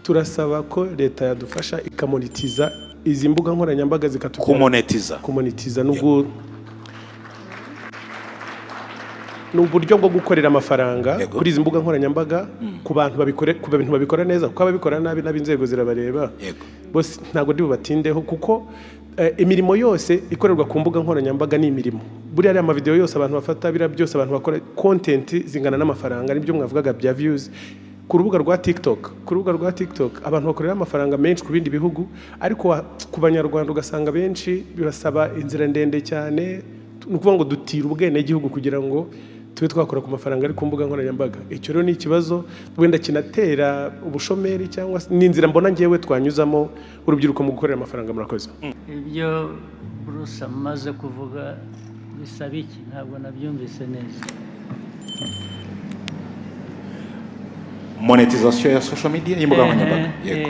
Turasaba ko leta yadufasha ikamonetiza izi mbuga nkoranyambaga zikatugera. Kumonetiza. Kumonetiza nubwo ni uburyo bwo gukorera amafaranga kuri izi mbuga nkoranyambaga, ku bantu babikore, ku bintu babikora neza, kuko ababikora nabi n'ab'inzego zirabareba. Bose ntabwo ndi bubatindeho, kuko imirimo yose ikorerwa ku mbuga nkoranyambaga ni imirimo. Buriya ariya amavideo yose abantu bafata, biriya byose abantu bakora content zingana n'amafaranga, nibyo mwavugaga bya views ku rubuga rwa TikTok. Ku rubuga rwa TikTok abantu bakorera amafaranga menshi ku bindi bihugu, ariko ku Banyarwanda ugasanga benshi bibasaba inzira ndende cyane. Ni ukuvuga ngo dutira ubwenegihugu kugira ngo tube twakora ku mafaranga ari ku mbuga nkoranyambaga. Icyo rero ni ikibazo wenda kinatera ubushomeri, cyangwa se ni inzira mbona ngewe twanyuzamo urubyiruko mu gukorera amafaranga. Murakoze. Ibyo Bruce amaze kuvuga bisaba iki? Ntabwo nabyumvise neza. Monetization ya social media, y'imbuga nkoranyambaga. Yego.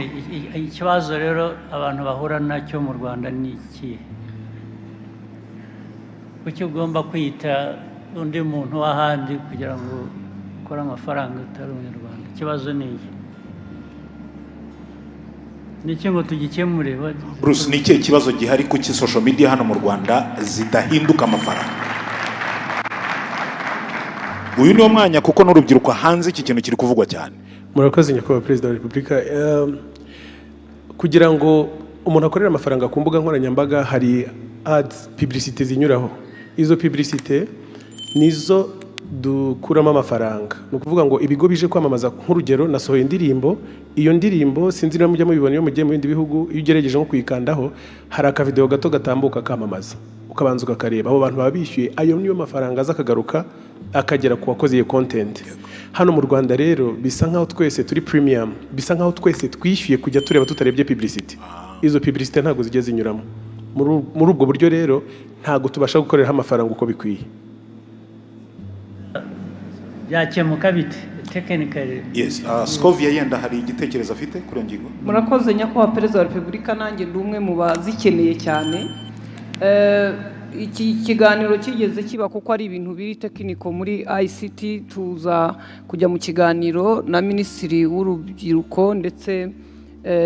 Ikibazo rero abantu bahura nacyo mu Rwanda ni ikihe? Kuki ugomba kwita undi muntu w'ahandi kugira ngo ukore amafaranga utari Umunyarwanda? Ikibazo ni iki? Ni iki ngo tugikemure? Bruce, ni ikihe kibazo gihari? Kuki social media hano mu Rwanda zidahinduka amafaranga? Uyu niwo mwanya, kuko n'urubyiruko hanze iki kintu kiri kuvugwa cyane. Murakoze, Nyakubahwa Perezida wa Repubulika. Kugira ngo umuntu akorere amafaranga ku mbuga nkoranyambaga, hari ads, publicité zinyuraho. Izo publicité nizo dukuramo amafaranga. Ni ukuvuga ngo ibigo bije kwamamaza, nk'urugero nasohoye indirimbo, iyo ndirimbo sinzi niba mujya mubibona iyo mugiye mu bindi bihugu, iyo ugerageje nko kuyikandaho hari akavideo gato gatambuka kamamaza, ukabanza ukakareba. Abo bantu baba bishyuye, ayo niyo mafaranga aza akagaruka akagera ku wakoze iyo content. Hano mu Rwanda rero bisa nkaho twese turi premium, bisa nkaho twese twishyuye kujya tureba tutarebye publicity. Izo publicity ntabwo zijya zinyuramo. Muri ubwo buryo rero ntabwo tubasha gukoreraho amafaranga uko bikwiye. Byakemuka bite technically? Yes, Scovia yenda hari igitekerezo afite kuri iyo ngingo. Murakoze, Nyakubahwa Perezida wa Repubulika. Nanjye ndi umwe mu bazikeneye cyane. Iki kiganiro kigeze kiba, kuko ari ibintu biri technical muri ICT, tuza kujya mu kiganiro na Minisitiri w'Urubyiruko ndetse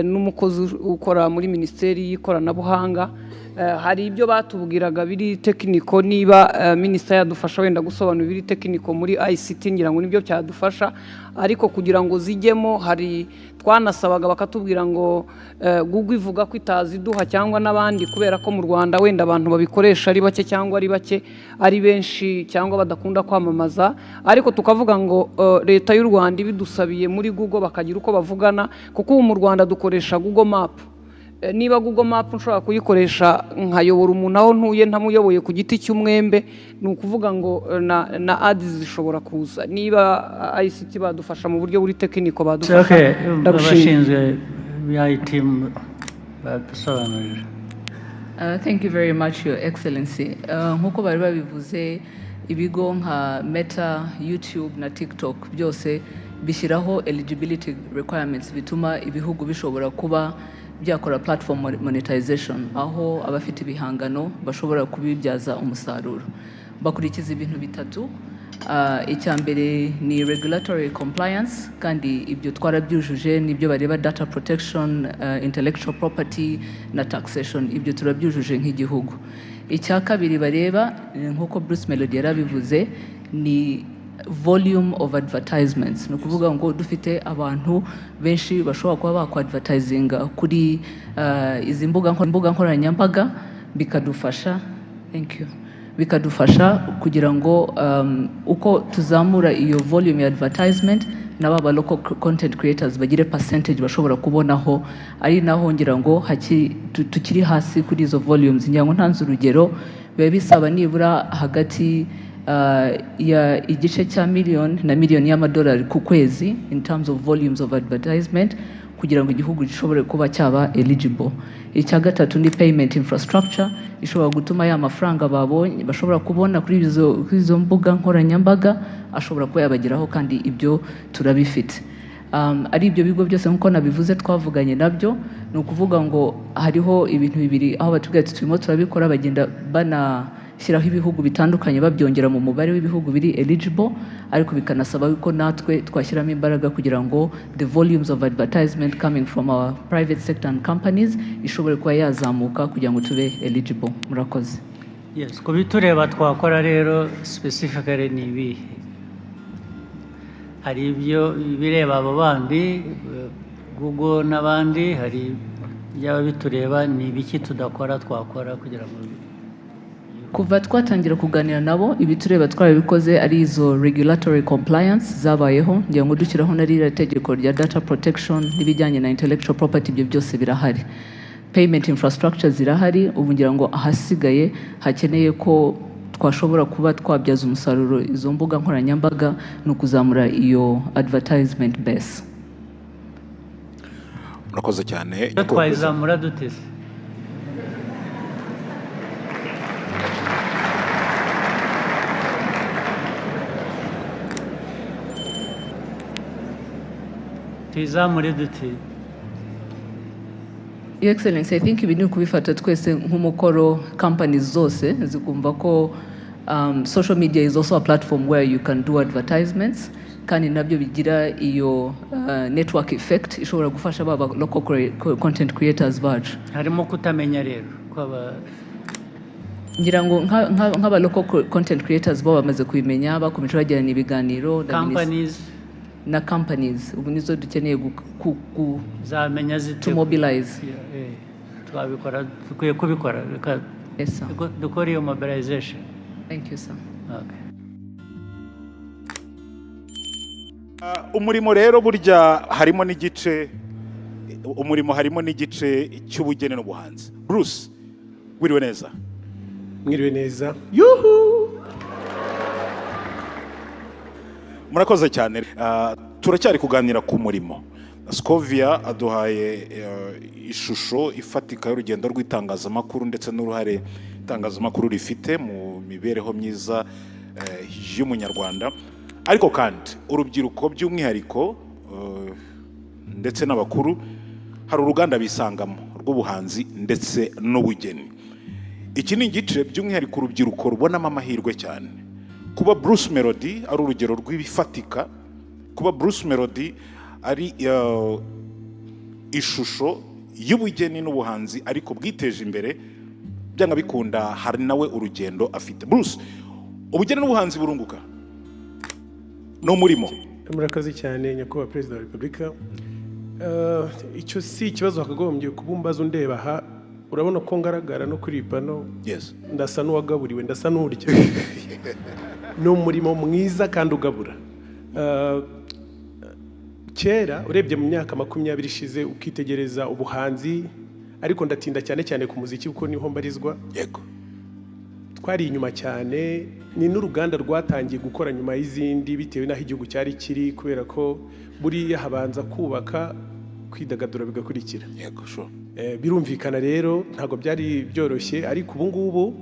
n'umukozi ukora muri Minisiteri y'Ikoranabuhanga. Hari ibyo batubwiraga biri technical. Niba minisita yadufasha wenda gusobanura ibiri technical muri ICT, ngira ngo nibyo byadufasha. Ariko kugira ngo zijyemo, hari twanasabaga bakatubwira ngo Google ivuga ko itaziduha cyangwa n'abandi, kubera ko mu Rwanda wenda abantu babikoresha ari bake, cyangwa ari bake, ari benshi, cyangwa badakunda kwamamaza. Ariko tukavuga ngo leta y'u Rwanda ibidusabiye muri Google bakagira uko bavugana, kuko ubu mu Rwanda dukoresha Google Map. Niba Google Map nshobora kuyikoresha nkayobora umuntu aho ntuye ntamuyoboye ku giti cy'umwembe, ni ukuvuga ngo na ads zishobora kuza. Niba ICT badufasha mu buryo buri technical, badufasha. Ndagushimiye. Abashinzwe IT badusobanurira. Thank you very much, Your Excellency. Nk'uko bari babivuze, ibigo nka Meta, YouTube na TikTok byose bishyiraho eligibility requirements bituma ibihugu bishobora kuba byakora platform monetization, aho abafite ibihangano bashobora kubibyaza umusaruro. Bakurikiza ibintu bitatu. Icya mbere ni regulatory compliance, kandi ibyo twarabyujuje. Nibyo bareba: data protection, intellectual property na taxation. Ibyo turabyujuje nk'igihugu. Icya kabiri bareba, nk'uko Bruce Melody yarabivuze, ni volume of advertisements. Ni ukuvuga ngo dufite abantu benshi bashobora kuba bakwadvertisinga kuri izi mbuga nkoranyambaga, bikadufasha, thank you, bikadufasha kugira ngo uko tuzamura iyo volume ya advertisement, nabo aba local content creators bagire percentage bashobora kubonaho. Ari naho ngira ngo tukiri hasi kuri izo volumes. Ngira ngo ntanze urugero, biba bisaba nibura hagati ya igice cya miliyoni na miliyoni y'amadolari ku kwezi in terms of volumes of advertisement kugira ngo igihugu gishobore kuba cyaba eligible. Icya gatatu ni payment infrastructure ishobora gutuma ya mafaranga babonye bashobora kubona kuri izo mbuga nkoranyambaga ashobora kuba yabageraho, kandi ibyo turabifite. Ari ibyo bigo byose, nk'uko nabivuze, twavuganye nabyo. Ni ukuvuga ngo hariho ibintu bibiri aho batubwira ati turimo turabikora, bagenda banashyiraho bashyiraho ibihugu bitandukanye, babyongera mu mubare w'ibihugu biri eligible, ariko bikanasaba ko natwe twashyiramo imbaraga kugira ngo the volumes of advertisement coming from our private sector and companies ishobore kuba yazamuka kugira ngo tube eligible. Murakoze. Yes, ku bitureba twakora rero specifically ni ibihe? Hari ibyo bireba abo bandi, Google n'abandi, hari ibyaba bitureba. Ni ibiki tudakora twakora kugira ngo Kuva twatangira kuganira nabo, ibitureba twarabikoze, ari izo regulatory compliance zabayeho, ngira ngo dushyiraho na ririya tegeko rya data protection n'ibijyanye na intellectual property, ibyo byose birahari. Payment infrastructure zirahari. Ubu ngira ngo ahasigaye hakeneye ko twashobora kuba twabyaza umusaruro izo mbuga nkoranyambaga ni ukuzamura iyo advertisement base. Murakoze cyane. Iyo Nyakubahwa Perezida. Twayizamura dute se? Tuyizamure dute? Your Excellency, I think ibi ni ukubifata twese nk'umukoro, companies zose zikumva ko social media is also a platform where you can do advertisements, kandi nabyo bigira iyo network effect ishobora gufasha baba local content creators bacu. Harimo kutamenya rero kwaba Ngira ngo nk'aba local content creators bo bamaze kubimenya, bakomeje bagirana ibiganiro na companies. Na companies ubu nizo dukeneye Zamenya zite? to mobilize. Yeah, twabikora, dukwiye kubikora. Reka Yes, sir. dukore iyo mobilization. Thank you, sir. Okay. Umurimo rero burya harimo n'igice, umurimo harimo n'igice cy'ubugeni n'ubuhanzi. Bruce, wiriwe neza? Mwiriwe neza, yuhu! Murakoze cyane. Turacyari kuganira ku murimo. Scovia aduhaye ishusho ifatika y'urugendo rw'itangazamakuru ndetse n'uruhare itangazamakuru rifite mu mibereho myiza y'umunyarwanda. Ariko kandi urubyiruko by'umwihariko, ndetse n'abakuru, hari uruganda bisangamo rw'ubuhanzi ndetse n'ubugeni. Iki ni igice by'umwihariko urubyiruko rubonamo amahirwe cyane. Kuba Bruce Melody ari urugero rw'ibifatika, kuba Bruce Melody ari ishusho y'ubugeni n'ubuhanzi ariko bwiteje imbere, byanga bikunda hari nawe urugendo afite. Bruce, ubugeni n'ubuhanzi burunguka, ni umurimo? Murakoze cyane, Nyakubahwa Perezida wa Repubulika. Icyo si ikibazo wakagombye kuba umbaza. Undeba aha, urabona ko ngaragara no kuri iyi pano, ndasa n'uwagaburiwe, ndasa n'urya. Ni umurimo mwiza kandi ugabura. Kera urebye mu myaka 20 ishize, ukitegereza ubuhanzi, ariko ndatinda cyane cyane ku muziki kuko niho mbarizwa, twari inyuma cyane. Ni n'uruganda rwatangiye gukora nyuma y'izindi bitewe n'aho igihugu cyari kiri, kubera ko buriya habanza kubaka, kwidagadura bigakurikira. yego sure Birumvikana rero ntabwo byari byoroshye, ariko ubu ngubu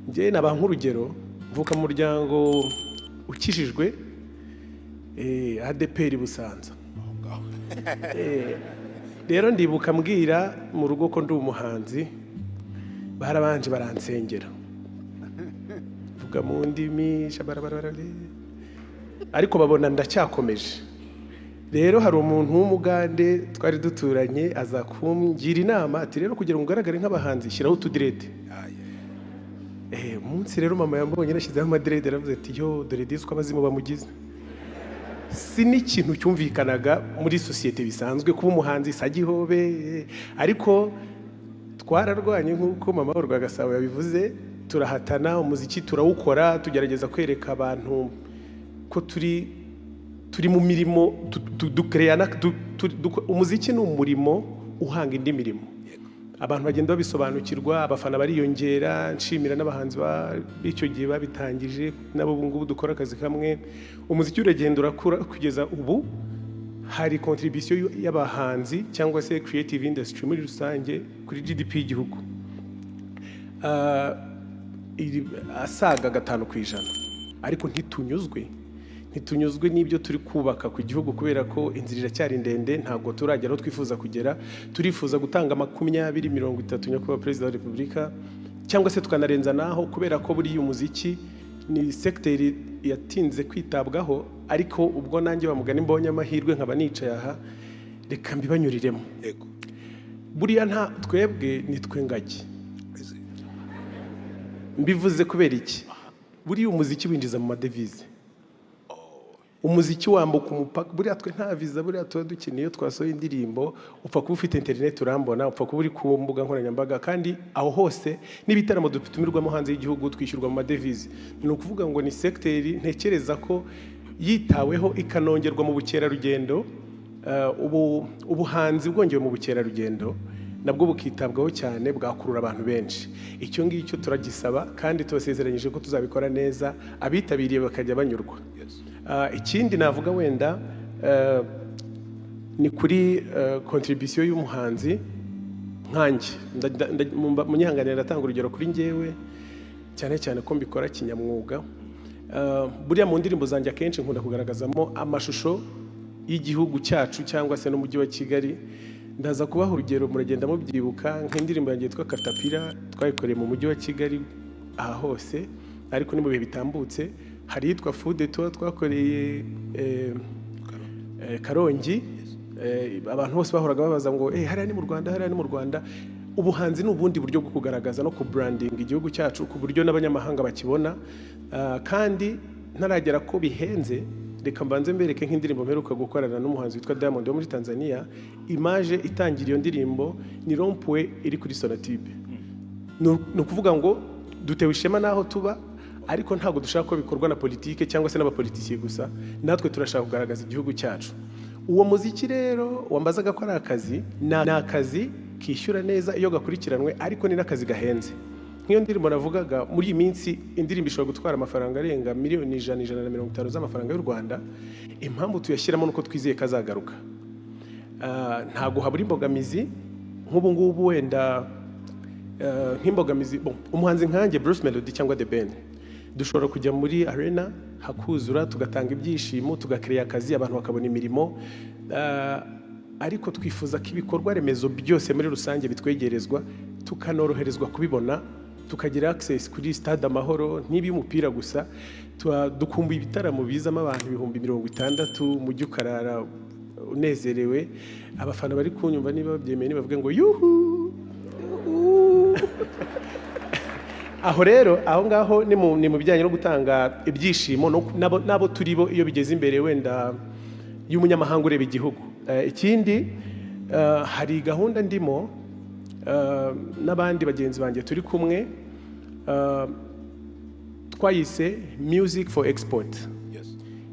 njye naba nk'urugero, mvuka mu muryango ukijijwe, ADEPR Busanza. Rero ndibuka mbwira mu rugo ko ndi umuhanzi, barabanje baransengera, mvuga mu ndimi shabarabarabara, ariko babona ndacyakomeje. Rero hari umuntu w'umugande twari duturanye aza kungira inama, ati: "Rero kugira ngo ugaragare nk'abahanzi, shyiraho utudreads." Umunsi rero mama yambonye nashyizeho amadreads, aravuze ati: "Yo, dore disi uko abazimu bamugize." Si n'ikintu cyumvikanaga muri sosiyete bisanzwe kuba umuhanzi sagihobe, ariko twararwanye nk'uko mama Rwagasabo yabivuze, turahatana, umuziki turawukora, tugerageza kwereka abantu ko turi mu mirimo dukereyana umuziki ni umurimo uhanga indi mirimo. Abantu bagenda babisobanukirwa, abafana bariyongera. Nshimira n'abahanzi b'icyo gihe babitangije, nabo ubu ngubu dukora akazi kamwe. Umuziki uragenda urakura kugeza ubu hari contribution y'abahanzi cyangwa se creative industry muri rusange kuri GDP y'igihugu, asaga 5%. Ariko ntitunyuzwe n'ibyo turi kubaka ku gihugu, kubera ko inzira iracyari ndende, ntabwo turagera aho twifuza kugera. Turifuza gutanga 20, 30, Nyakubahwa Perezida wa Repubulika. Cyangwa se tukanarenza naho, kubera ko buriya umuziki ni segiteri yatinze kwitabwaho. Ariko ubwo nanjye bamugani mbonye amahirwe nkaba nicaye aha, reka mbibanyuriremo. Buriya nta twebwe ni twe ngagi. Mbivuze kubera iki? Buriya umuziki winjiza mu madevize, umuziki wambuka umupaka. Buriya twe nta viza buriya tuba dukeneye. Iyo twasohoye indirimbo, upfa kuba ufite interineti urambona, upfa kuba uri ku mbuga nkoranyambaga, kandi aho hose n'ibitaramo dutumirwamo hanze y'igihugu twishyurwa mu madevize. Ni ukuvuga ngo ni segiteri ntekereza ko yitaweho ikanongerwa mu bukerarugendo, ubu ubuhanzi bwongewe mu bukerarugendo nabwo bukitabwaho cyane, bwakurura abantu benshi. Icyo ngicyo turagisaba kandi tubasezeranyije ko tuzabikora neza, abitabiriye bakajya banyurwa. Ikindi navuga wenda ni kuri contribution y'umuhanzi nkanjye. Munyihanganire, ndatanga urugero kuri njyewe, cyane cyane ko mbikora kinyamwuga. Buriya mu ndirimbo zanjye akenshi nkunda kugaragazamo amashusho y'igihugu cyacu cyangwa se n'umujyi wa Kigali. Ndaza kubaha urugero, muragenda mubyibuka, nk'indirimbo yanjye yitwa Katapira twayikoreye mu mujyi wa Kigali aha hose, ariko ni mu bihe bitambutse. Hari iyitwa Fude tuba twakoreye Karongi. Abantu bose bahoraga babaza ngo hariya ni mu Rwanda, hariya ni mu Rwanda. Ubuhanzi ni ubundi buryo bwo kugaragaza no kubrandinga igihugu cyacu ku buryo n'abanyamahanga bakibona. Kandi ntaragera ko bihenze, reka mbanze mbereke nk'indirimbo mperuka gukorana n'umuhanzi witwa Diamond wo muri Tanzania. Image itangira iyo ndirimbo ni rond-point iri kuri Sonatube. Ni ukuvuga ngo dutewe ishema n'aho tuba, ariko ntabwo dushaka ko bikorwa na politike cyangwa se n'abapolitisiye gusa, natwe turashaka kugaragaza igihugu cyacu. Uwo muziki rero wambazaga ko ari akazi, ni akazi kishyura neza iyo gakurikiranwe, ariko ni n'akazi gahenze. Nk'iyo ndirimbo navugaga, muri iyi minsi indirimbo ishobora gutwara amafaranga arenga miliyoni 100, 150 z'amafaranga y'u Rwanda. Impamvu tuyashyiramo nuko twizeye ko azagaruka. Ntabwo habura imbogamizi nk'ubu ngubu wenda, nk'imbogamizi, bon, umuhanzi nkanjye Bruce Melody cyangwa The Ben dushobora kujya muri arena hakuzura, tugatanga ibyishimo, tugakereya akazi, abantu bakabona imirimo. Ariko twifuza ko ibikorwa remezo byose muri rusange bitwegerezwa, tukanoroherezwa kubibona, tukagira access kuri Stade Amahoro. Ntibi umupira gusa, dukumbuye ibitaramo bizamo abantu 60,000, umujyi ukarara unezerewe. Abafana bari kunyumva niba babyemeye nibavuge ngo yuhu, yuhu. Aho rero, aho ngaho ni mu bijyanye no gutanga ibyishimo n'abo turi bo iyo bigeze imbere wenda y'umunyamahanga ureba igihugu. Ikindi, hari gahunda ndimo n'abandi bagenzi banjye turi kumwe, twayise Music for Export.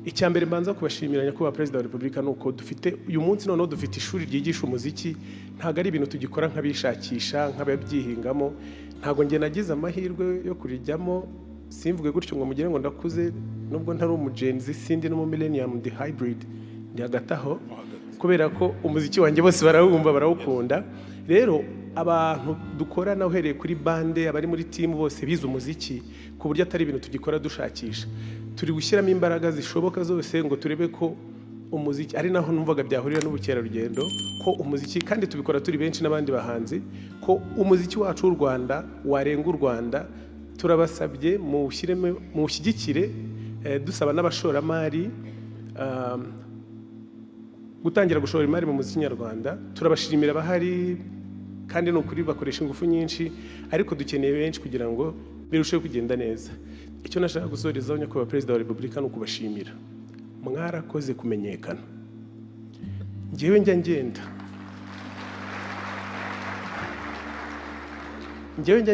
Icya mbere mbanza kubashimira, Nyakubahwa Perezida wa Repubulika, ni uko dufite uyu munsi noneho dufite ishuri ryigisha umuziki. Ntabwo ari ibintu tugikora nk'abishakisha, nk'ababyihingamo. Ntabwo njye nagize amahirwe yo kurijyamo, simvuge gutyo ngo mugire ngo ndakuze, nubwo ntari umu Gen Z, sindi n'umu millennium, ndi hybrid, ndi hagati aho, kubera ko umuziki wanjye bose barawumva, barawukunda. Rero abantu dukorana, uhereye kuri band, abari muri team bose bize umuziki, ku buryo atari ibintu tugikora dushakisha. Turi gushyiramo imbaraga zishoboka zose ngo turebe ko umuziki, ari naho numvaga byahurira n'ubukerarugendo, ko umuziki, kandi tubikora turi benshi n'abandi bahanzi, ko umuziki wacu w'u Rwanda warenga u Rwanda. Turabasabye muwushyiremo, muwushyigikire, dusaba n'abashoramari gutangira gushora imari mu muziki nyarwanda. Turabashimira abahari, kandi ni ukuri bakoresha ingufu nyinshi, ariko dukeneye benshi kugira ngo birusheho kugenda neza. Icyo nashaka gusorezaho, Nyakubahwa Perezida wa Repubulika, ni ukubashimira. Mwarakoze kumenyekana. Njyewe njya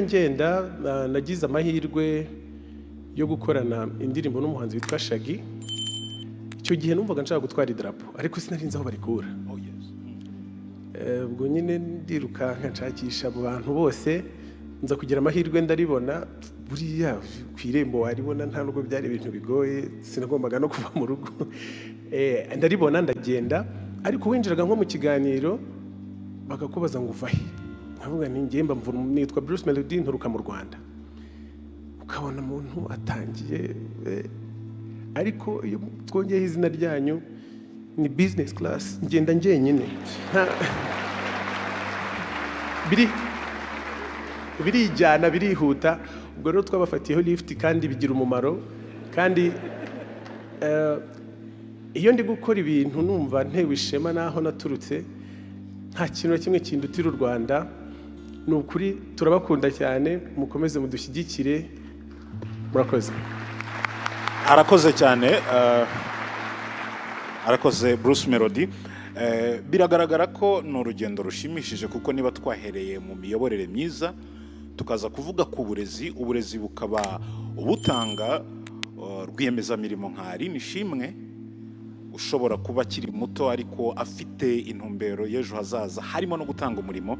ngenda, nagize amahirwe yo gukorana indirimbo n'umuhanzi witwa Shaggy. Icyo gihe numvaga nshaka gutwara idarapo, ariko sinari nzi aho barikura. Ubwo nyine ndirukanka nshakisha mu bantu bose, nza kugira amahirwe ndaribona. Buriya ku irembo waribona, nta nubwo byari ibintu bigoye, sinagombaga no kuva mu rugo. Ndaribona ndagenda, ariko winjiraga nko mu kiganiro bakakubaza ngo uva he, nkavuga nti njye mba nitwa Bruce Melody, nturuka mu Rwanda. Ukabona umuntu atangiye, ariko iyo twongeyeho izina ryanyu ni business class, ngenda njyenyine. Biri Birijyana, birihuta. Ubwo rero twabafatiyeho lift kandi bigira umumaro. Kandi iyo ndi gukora ibintu numva ntewe ishema n'aho naturutse. Nta kintu na kimwe kindutira u Rwanda. Ni ukuri turabakunda cyane, mukomeze mudushyigikire. Murakoze. Arakoze cyane, arakoze Bruce Melody. Biragaragara ko ni urugendo rushimishije, kuko niba twahereye mu miyoborere myiza, tukaza kuvuga ku burezi, uburezi bukaba ubutanga rwiyemezamirimo nka Aline Ishimwe, ushobora kuba akiri muto ariko afite intumbero y'ejo hazaza harimo no gutanga umurimo,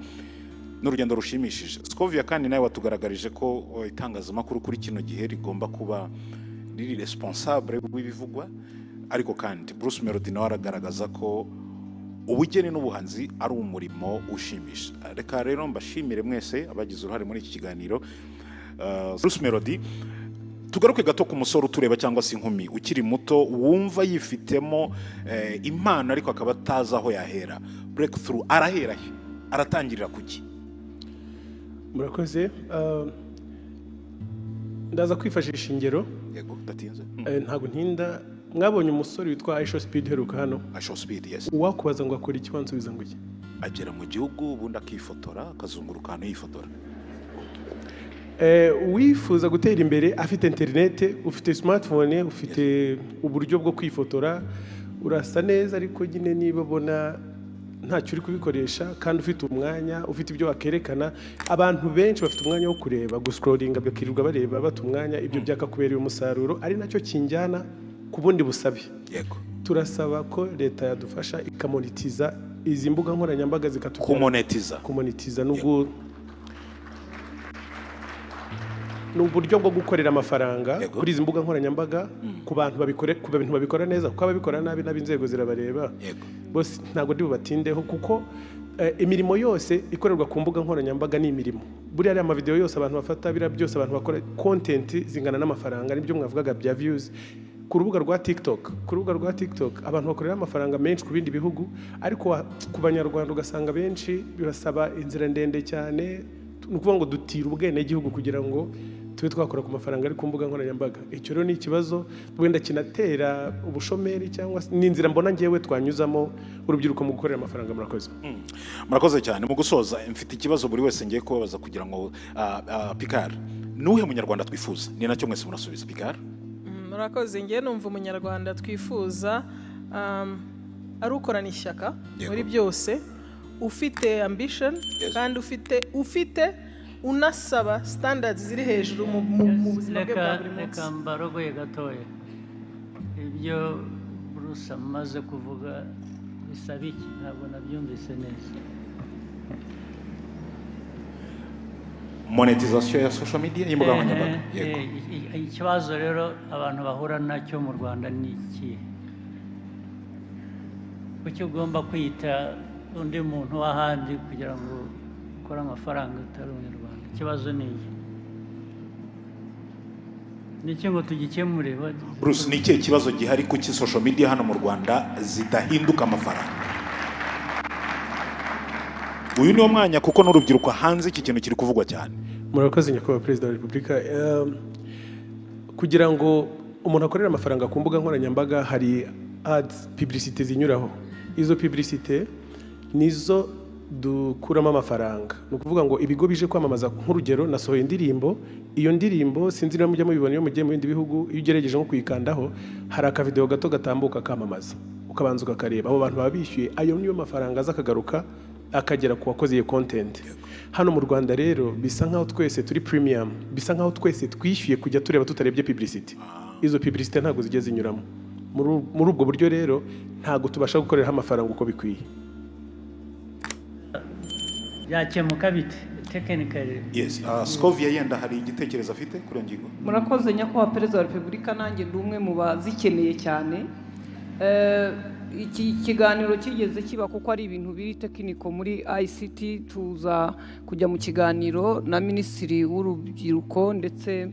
n'urugendo rushimishije. Scovia, kandi nawe watugaragarije ko itangazamakuru kuri kino gihe rigomba kuba riri responsable w'ibivugwa. Ariko kandi Bruce Melody nawe aragaragaza ko ubugeni n'ubuhanzi ari umurimo ushimisha. Reka rero mbashimire mwese abagize uruhare muri iki kiganiro. Bruce Melody, tugaruke gato ku musore utureba cyangwa se inkumi ukiri muto wumva yifitemo impano ariko akaba atazi aho yahera, breakthrough, arahera he? Aratangirira kuki? Murakoze. Ndaza kwifashisha ingero. Yego, ndatinze. Ntabwo ntinda. Mwabonye umusore witwa IShowSpeed uheruka hano? IShowSpeed, yes. Uwakubaza ngo akora iki, wansubiza ngo iki? Agera mu gihugu, ubundi akifotora, akazunguruka ahantu yifotora. Uwifuza gutera imbere afite interinete, ufite smartphone, ufite uburyo bwo kwifotora, urasa neza, ariko nyine niba ubona ntacyo uri kubikoresha kandi ufite umwanya, ufite ibyo wakerekana. Abantu benshi bafite umwanya wo kureba, guscrollinga, bakirirwa bareba, bata umwanya. Ibyo byakakubereye umusaruro, ari nacyo kinjyana ku bundi busabe. Turasaba ko leta yadufasha ikamonetiza izi mbuga nkoranyambaga, zikatujyana Kumonetiza. Kumonetiza nubwo ni uburyo bwo gukorera amafaranga kuri izi mbuga nkoranyambaga, ku bantu babikore, ku bintu babikora neza, kuko ababikora nabi n'ab'inzego zirabareba. Bose ntabwo ndi bubatindeho, kuko imirimo yose ikorerwa ku mbuga nkoranyambaga ni imirimo. Buriya ariya amavideo yose abantu bafata, biriya byose abantu bakora content zingana n'amafaranga, nibyo mwavugaga bya views. Ku rubuga rwa TikTok abantu bakorera amafaranga menshi ku bindi bihugu, ariko ku Banyarwanda ugasanga benshi bibasaba inzira ndende cyane. Ni ukuvuga ngo dutira ubwenegihugu kugira ngo tube twakora ku mafaranga ari ku mbuga nkoranyambaga. Icyo rero ni ikibazo wenda kinatera ubushomeri, cyangwa se ni inzira mbona ngewe twanyuzamo urubyiruko mu gukorera amafaranga. Murakoze. Murakoze cyane. Mu gusoza, mfite ikibazo buri wese ngiye kubabaza kugira ngo Picard, nuhe munyarwanda twifuza? Ni nacyo mwese murasubiza. Picard. Murakoze. Ngewe numva umunyarwanda twifuza ari ukorana ishyaka muri byose, ufite ambition, kandi ufite unasaba standards ziri hejuru mu buzima bwe bwa Reka buri munsi. Reka mbarogoye gatoya. Ibyo Bruce amaze kuvuga bisaba iki? Ntabwo nabyumvise neza. Monetization ya social media, y'imbuga nkoranyambaga. Yego. Ikibazo rero abantu bahura nacyo mu Rwanda ni ikihe? Kuki ugomba kwita undi muntu w'ahandi kugira ngo ukore amafaranga utari umunyarwanda? Ikibazo ni iki? Ni iki ngo tugikemure? Bruce, ni ikihe kibazo gihari? Kuki social media hano mu Rwanda zidahinduka amafaranga? Uyu niwo mwanya, kuko n'urubyiruko hanze iki kintu kiri kuvugwa cyane. Murakoze, nyakubahwa Perezida wa Repubulika. Kugira ngo umuntu akorere amafaranga ku mbuga nkoranyambaga, hari ads, publicité zinyuraho. Izo publicité nizo dukuramo amafaranga. Ni ukuvuga ngo ibigo bije kwamamaza, nk'urugero nasohoye indirimbo, iyo ndirimbo sinzi niba mujya mubibona iyo mugiye mu bindi bihugu, iyo ugerageje nko kuyikandaho hari akavideo gato gatambuka kamamaza, ukabanza ukakareba. Abo bantu baba bishyuye, ayo niyo mafaranga aza akagaruka akagera ku wakoze iyo content. Hano mu Rwanda rero bisa nkaho twese turi premium, bisa nkaho twese twishyuye kujya tureba tutarebye publicity. Izo publicity ntabwo zijya zinyuramo. Muri ubwo buryo rero ntabwo tubasha gukoreraho amafaranga uko bikwiye. Byakemuka bite technically? Yes, Scovia yenda hari igitekerezo afite kuri iyo ngingo. Murakoze, nyakubahwa Perezida wa Repubulika. Nanjye ndi umwe mu bazikeneye cyane. Iki kiganiro kigeze kiba kuko ari ibintu biri technical muri ICT, tuza kujya mu kiganiro na Minisitiri w'Urubyiruko ndetse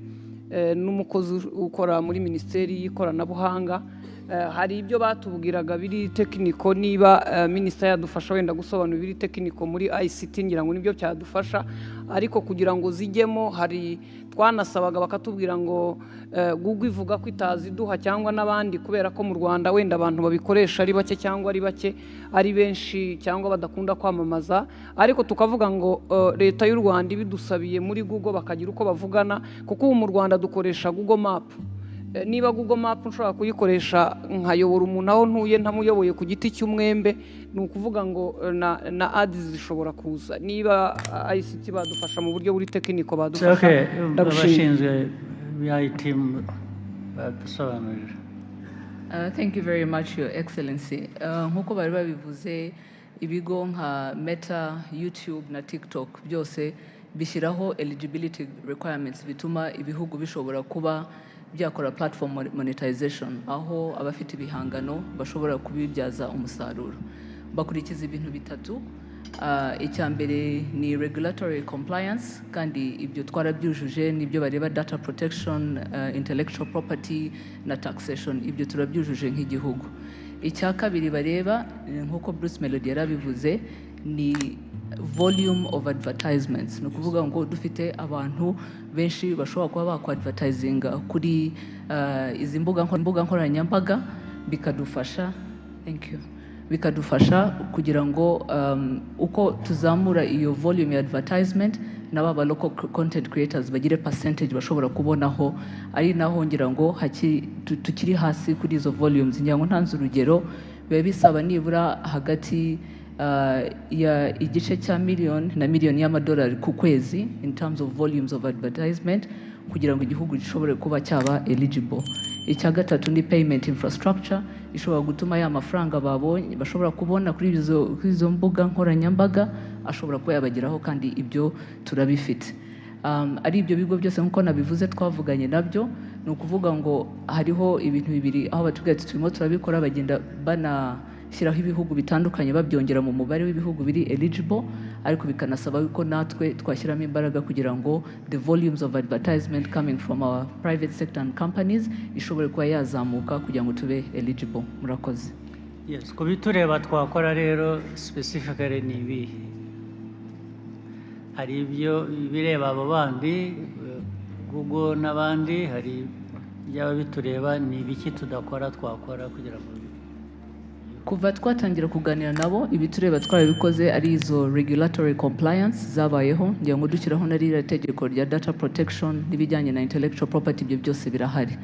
n'umukozi ukora muri Minisiteri y'Ikoranabuhanga. Hari ibyo batubwiraga biri technical. Niba minisita yadufasha wenda gusobanura ibiri technical muri ICT, ngira ngo nibyo cyadufasha. Ariko kugira ngo zijyemo, hari twanasabaga bakatubwira ngo Google ivuga ko itaziduha cyangwa n'abandi, kubera ko mu Rwanda wenda abantu babikoresha ari bake, cyangwa ari bake ari benshi, cyangwa badakunda kwamamaza. Ariko tukavuga ngo leta y'u Rwanda ibidusabiye muri Google bakagira uko bavugana, kuko ubu mu Rwanda dukoresha Google Map. Niba Google Map nshobora kuyikoresha nkayobora umuntu aho ntuye ntamuyoboye ku giti cy'umwembe, ni ukuvuga ngo na ads zishobora kuza. Niba ICT badufasha mu buryo buri technical, badufasha. Okay. Ndagushimiye. Abashinzwe IT badusobanurira. Thank you very much, Your Excellency. Nk'uko bari babivuze, ibigo nka Meta, YouTube na TikTok byose bishyiraho eligibility requirements bituma ibihugu bishobora kuba byakora platform monetization, aho abafite ibihangano bashobora kubibyaza umusaruro. Bakurikiza ibintu bitatu. Icya mbere ni regulatory compliance, kandi ibyo twarabyujuje. Nibyo bareba: data protection, intellectual property na taxation. Ibyo turabyujuje nk'igihugu. Icya kabiri bareba, nk'uko Bruce Melody yarabivuze, ni volume of advertisements. Ni ukuvuga ngo dufite abantu benshi bashobora kuba bakwadvertisinga kuri izi mbuga nkoranyambaga, bikadufasha, thank you, bikadufasha kugira ngo uko tuzamura iyo volume ya advertisement, nabo aba local content creators bagire percentage bashobora kubonaho. Ari naho ngira ngo tukiri hasi kuri izo volumes. Ngira ngo ntanze urugero, biba bisaba nibura hagati ya igice cya miliyoni na miliyoni y'amadolari ku kwezi in terms of volumes of advertisement kugira ngo igihugu gishobore kuba cyaba eligible. Icya gatatu ni payment infrastructure ishobora gutuma ya mafaranga babonye bashobora kubona kuri izo mbuga nkoranyambaga ashobora kuba yabageraho, kandi ibyo turabifite. Ari ibyo bigo byose, nk'uko nabivuze, twavuganye nabyo. Ni ukuvuga ngo hariho ibintu bibiri aho batubwira ati turimo turabikora, bagenda banashyiraho ibihugu bitandukanye, babyongera mu mubare w'ibihugu biri eligible, ariko bikanasaba ko natwe twashyiramo imbaraga kugira ngo the volumes of advertisement coming from our private sector and companies ishobore kuba yazamuka kugira ngo tube eligible. Murakoze. Yes, ku bitureba twakora rero specifically ni ibihe? Hari ibyo bireba abo bandi, Google n'abandi, hari ibyaba bitureba. Ni ibiki tudakora twakora kugira ngo Kuva twatangira kuganira nabo, ibitureba twarabikoze, ari izo regulatory compliance zabayeho, ngira ngo dushyiraho na ririya tegeko rya data protection n'ibijyanye na intellectual property, ibyo byose birahari.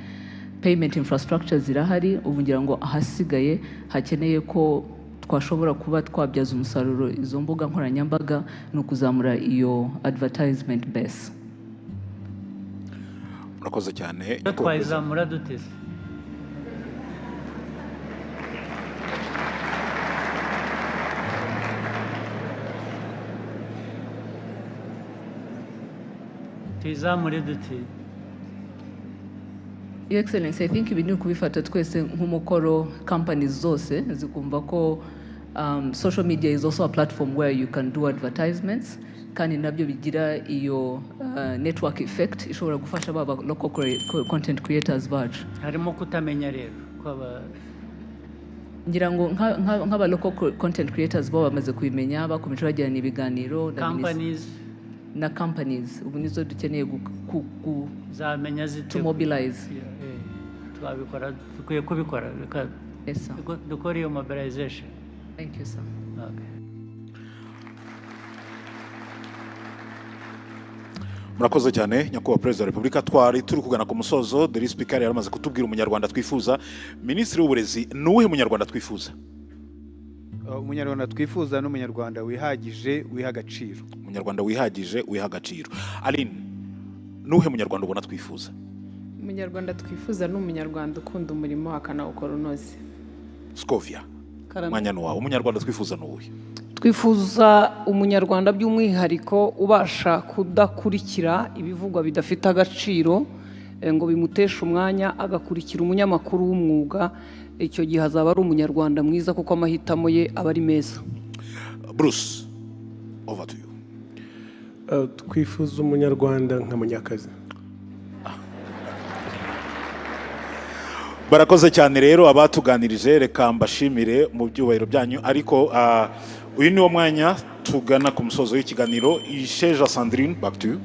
Payment infrastructure zirahari. Ubu ngira ngo ahasigaye hakeneye ko twashobora kuba twabyaza umusaruro izo mbuga nkoranyambaga ni ukuzamura iyo advertisement base. Murakoze cyane. Iyo Nyakubahwa Perezida. Twayizamura duteze? Tuyizamure dute? Your Excellency, I think ibi ni ukubifata twese nk'umukoro, companies zose zikumva ko social media is also a platform where you can do advertisements, kandi nabyo bigira iyo network effect ishobora gufasha baba local content creators bacu. Harimo kutamenya rero kwaba Ngira ngo nk'aba local content creators bo bamaze kubimenya, bakomeje bagirana ibiganiro na companies. Na companies ubu nizo dukeneye Zamenya zite? to mobilize. Yeah, twabikora, dukwiye kubikora. Reka Yes, sir. dukore iyo mobilization. Thank you, sir. Okay. Murakoze cyane, Nyakubahwa Perezida wa Repubulika. Twari turi kugana ku musozo. Dore speaker yari amaze kutubwira umunyarwanda twifuza. Minisitiri w'Uburezi, ni uwuhe munyarwanda twifuza? Umunyarwanda twifuza n'umunyarwanda wihagije, wiha agaciro. Umunyarwanda wihagije, wiha agaciro. Aline, ni uwuhe munyarwanda ubona twifuza? Umunyarwanda twifuza ni umunyarwanda ukunda umurimo akanawukora unoze. Scovia. Karame. Umwanya ni wawe. Umunyarwanda twifuza ni uwuhe? Twifuza umunyarwanda by'umwihariko ubasha kudakurikira ibivugwa bidafite agaciro ngo bimuteshe umwanya, agakurikira umunyamakuru w'umwuga. Icyo gihe azaba ari umunyarwanda mwiza kuko amahitamo ye aba ari meza. Bruce, over to you. Twifuza umunyarwanda nka Munyakazi. Barakoze cyane rero abatuganirije. Reka mbashimire mu byubahiro byanyu, ariko uyu ni wo mwanya tugana ku musozo w'ikiganiro. Isheja Sandrine, back to you.